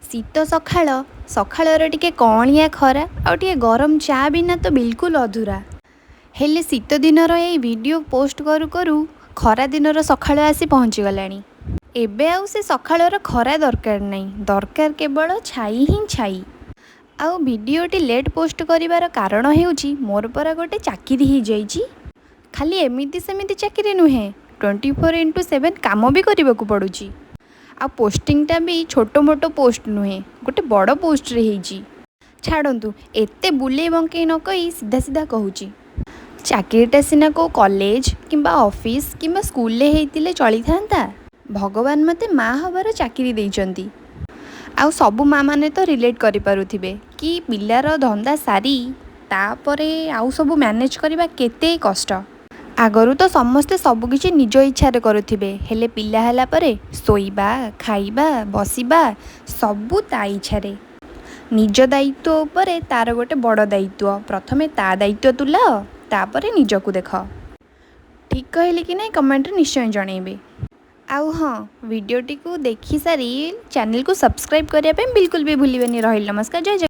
ଶୀତ ସକାଳ, ସକାଳର ଟିକେ କଅଁଳିଆ ଖରା ଆଉ ଟିକେ ଗରମ ଚା ବିନା ତ ବିଲକୁଲ ଅଧୁରା। ହେଲେ ଶୀତ ଦିନର ଏଇ ଭିଡ଼ିଓ ପୋଷ୍ଟ କରୁ କରୁ ଖରା ଦିନର ସକାଳ ଆସି ପହଞ୍ଚିଗଲାଣି। ଏବେ ଆଉ ସେ ସକାଳର ଖରା ଦରକାର ନାହିଁ, ଦରକାର କେବଳ ଛାଇ ହିଁ ଛାଇ। ଆଉ ଭିଡ଼ିଓଟି ଲେଟ୍ ପୋଷ୍ଟ କରିବାର କାରଣ ହେଉଛି, ମୋର ପରା ଗୋଟେ ଚାକିରି ହେଇଯାଇଛି। ଖାଲି ଏମିତି ସେମିତି ଚାକିରି ନୁହେଁ, 24x7 କାମ ବି କରିବାକୁ ପଡ଼ୁଛି। ଆଉ ପୋଷ୍ଟିଂଟା ବି ଛୋଟ ମୋଟ ପୋଷ୍ଟ ନୁହେଁ, ଗୋଟେ ବଡ଼ ପୋଷ୍ଟରେ ହେଇଛି। ଛାଡ଼ନ୍ତୁ, ଏତେ ବୁଲେଇ ବଙ୍କେଇ ନ କହି ସିଧା ସିଧା କହୁଛି। ଚାକିରିଟା ସିନା କେଉଁ କଲେଜ କିମ୍ବା ଅଫିସ୍ କିମ୍ବା ସ୍କୁଲରେ ହେଇଥିଲେ ଚଳିଥାନ୍ତା। ଭଗବାନ ମୋତେ ମା' ହେବାର ଚାକିରି ଦେଇଛନ୍ତି। ଆଉ ସବୁ ମା' ମାନେ ତ ରିଲେଟ୍ କରିପାରୁଥିବେ କି ପିଲାର ଧନ୍ଦା ସାରି ତାପରେ ଆଉ ସବୁ ମ୍ୟାନେଜ୍ କରିବା କେତେ କଷ୍ଟ। ଆଗରୁ ତ ସମସ୍ତେ ସବୁକିଛି ନିଜ ଇଚ୍ଛାରେ କରୁଥିବେ, ହେଲେ ପିଲା ହେଲା ପରେ ଶୋଇବା, ଖାଇବା, ବସିବା ସବୁ ତା ଇଚ୍ଛାରେ। ନିଜ ଦାୟିତ୍ୱ ଉପରେ ତାର ଗୋଟେ ବଡ଼ ଦାୟିତ୍ୱ। ପ୍ରଥମେ ତା ଦାୟିତ୍ୱ ତୁଲାଅ, ତାପରେ ନିଜକୁ ଦେଖ। ଠିକ୍ କହିଲି କି ନାହିଁ, କମେଣ୍ଟରେ ନିଶ୍ଚୟ ଜଣେଇବେ। ଆଉ ହଁ, ଭିଡ଼ିଓଟିକୁ ଦେଖିସାରି ଚ୍ୟାନେଲକୁ ସବସ୍କ୍ରାଇବ୍ କରିବା ପାଇଁ ବିଲକୁଲ ବି ଭୁଲିବେନି। ରହିଲି, ନମସ୍କାର, ଜୟ ଜଗନ୍ନାଥ।